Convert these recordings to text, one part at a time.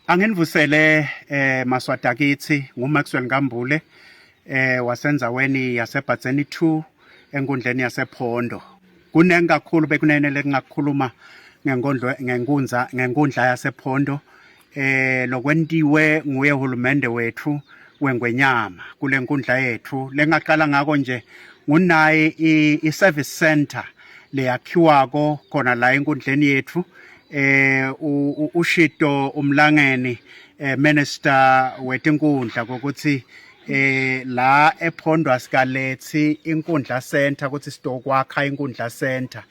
Anginivusele eh Maswati akithi nguMaxwell Nkambule eh wasendzaweni yaseBhadzeni 2 enkundleni yasePhondo. Kunengi kakhulu bekunene lekungakhuluma ngenkondlo ngenkundza ngenkundla yasePhondo eh lokwentiwe nguye hulumende wethu wengwenyama kule nkundla yethu lengaqala ngako nje ngunayi i-service center leyakhiwako khona la enkundleni yethu eh ushito umlangeni eh, minister wetinkundla ukuthi eh la ePhondo asikalethi inkundla center ukuthi sitokwakha inkundla center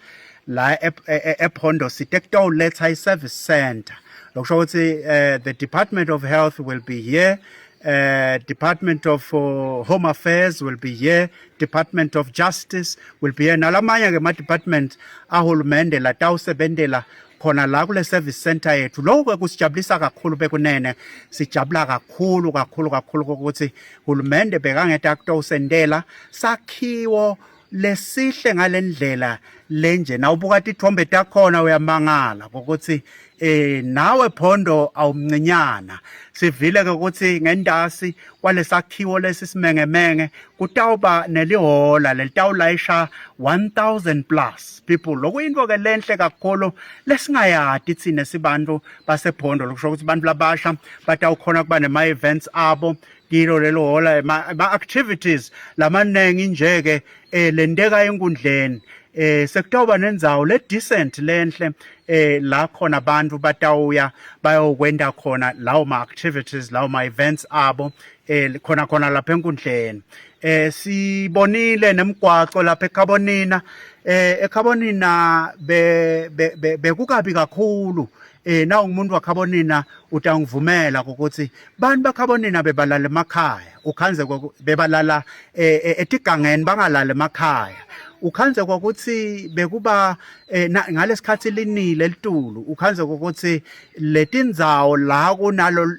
la e, e, e, ePhondo site kutawuletha i-service center lokusho ukuthi eh, the Department of Health will be here uh, Department of uh, Home Affairs will be here Department of Justice will be here nalamanye ke ma department ahulumende latawusebentela khona la kule service center yethu lokho kusijabulisa kakhulu bekunene sijabula kakhulu kakhulu kakhulu ukuthi hulumende bekangeta kutowusendela sakhiwo lesihle ngalendlela lenje nawubuka tithombe takhona uyamangala ukuthi eh nawe phondo awumncinyana sivile ke ukuthi ngendasi kwalesakhiwo lesi simengemenge kutawuba nelihola lelitawulayisha 1000 plus people lokuyinto ke lenhle kakhulu lesingayati thina sibantu basephondo lokusho ukuthi abantu labasha batawukhona kuba nema events abo kilo lelo hola ma activities lamaningi nje ke eh lenteka enkundleni eh sekutawuba nendzawo le decent lenhle eh la khona abantu batawuya bayokwenda khona lawo ma activities lawo ma events abo eh khona khona lapha enkundleni eh sibonile nemgwaco lapha eKhabonina eh eKhabonina be bekukabi kakhulu eh na ungumuntu wakhabonina utangivumela ukuthi bantu bakhabonina bebalala emakhaya ukhanze bebalala eh, eh, etigangeni bangalala emakhaya ukhanze kwakuthi bekuba eh, ngalesikhathi linile litulu ukhanze ukuthi letindzawo la kunalo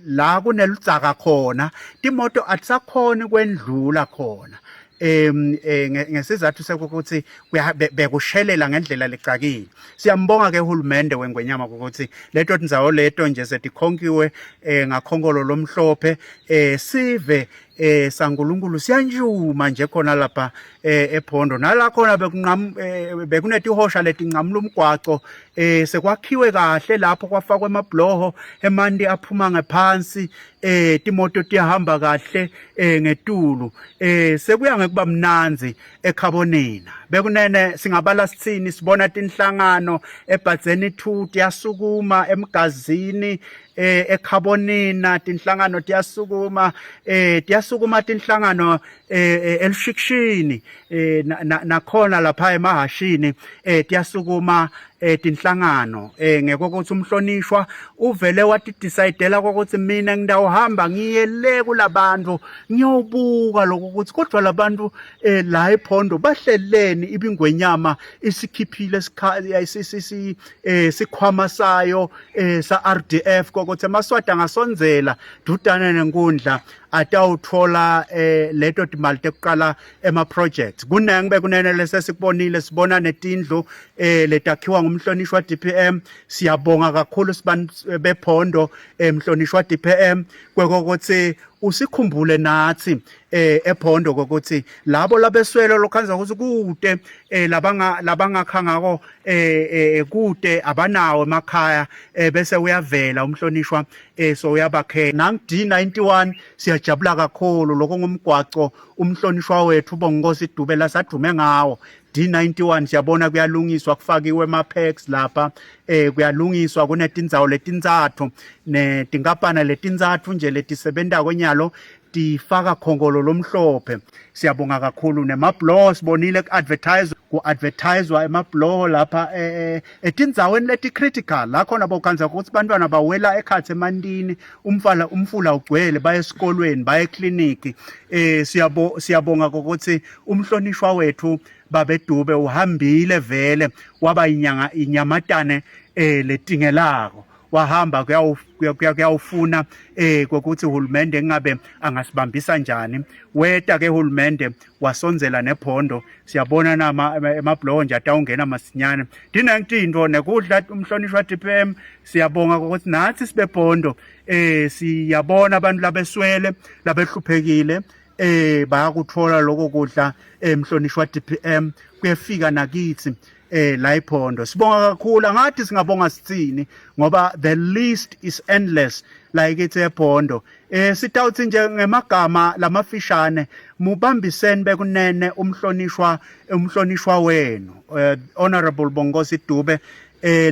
la kuneludzaka khona timoto atisakhoni kwendlula khona em eh, ngesizathu sekuthi bekushelela ngendlela lecakile siyambonga ke uhulumende wengwenyama ukuthi leto tindzawo leto nje setikhonkiwe eh, ngakhonkolo lomhlophe eh, sive eh saNkulunkulu siyanjuma nje khona lapha eh ePhondo nala khona bekunqam eh, bekunetihosha letinqamula umgwaco eh sekwakhiwe kahle lapho kwafakwa emabloho emanti aphuma ngephansi eh timoto tiyahamba kahle eh ngetulu eh sekuya ngekuba mnanzi ekhabonina bekunene singabala sithini sibona tinhlangano ebhadzeni 2 tiyasukuma emgazini eh ekhabonina tinhlangano tiyasukuma eh tiyasukuma tinhlangano eh, eh elushikishini eh nakhona lapha emahashini eh tiyasukuma eh tinhlangano eh ngekokuthi umhlonishwa uvele watidecide ukuthi mina ngidawuhamba ngiye le kulabantu ngiyobuka lokho ukuthi kodwa labantu eh la ephondo bahleleni ibingwenyama isikhiphile eh sikhwama sayo eh sa RDF kokuthi amaswati angasondzela dudane nenkundla atawuthola eh leto timali tekuqala ema projects kunengi bekunene lesesikubonile sibona netindlu eh letakhiwa ngumhlonishwa DPM siyabonga kakhulu sibantu bephondo emhlonishwa eh, DPM kwekokuthi usikhumbule nathi eh ephondo kokuthi labo labeswele lokhanza ukuthi kude eh labanga labangakhangako eh, eh kude abanawo emakhaya eh bese uyavela umhlonishwa eh so uyabakhela nang D91 siyajabula kakhulu lokho ngumgwaco umhlonishwa wethu uBonginkosi Dube lasadume ngawo D91 siyabona kuyalungiswa kufakiwe ema packs lapha eh kuyalungiswa kunetindzawo letintsatfu netinkampani letintsatfu nje letisebenta kwenyalo tifaka khonkolo lomhlophe siyabonga kakhulu nemabloho sibonile ku-advertise ku-advertiswa emabloho lapha eh, eh, etindzaweni leti-critical la khona bokhandza ukuthi bantwana bawela ekhatsi emantini umfala umfula ugcwele baye esikolweni baye ekliniki eh siyabo siyabonga ukuthi umhlonishwa wethu babedube uhambile vele waba inyanga inyamatane eh letingelako Wahamba kuyawufuna kokuthi uhulumende ngabe angasibambisa njani. Weta ke uhulumende wasondzela nephondo. Siyabona nama emabhuloho nje atawungena masinyane. Dinengitintfo nekudla umhlonishwa DPM, siyabonga ukuthi nathi sibephondo siyabona abantu labeswele, labehluphekile, bayakuthola lokho kudla. Emhlonishwa DPM, kuyefika nakithi la iphondo. Sibonga kakhulu, angathi singabonga sitsini ngoba the list is endless like it's ephondo. Sitawuthi nje ngemagama lamafishane, mubambiseni bekunene umhlonishwa wenu, Honorable Bonginkosi Dube.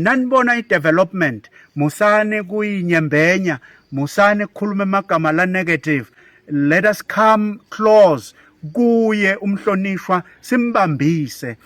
Nanibona i-development, musani kuyinyembenya, musani kukhuluma amagama la negative. Let us come close kuye umhlonishwa, simbambise.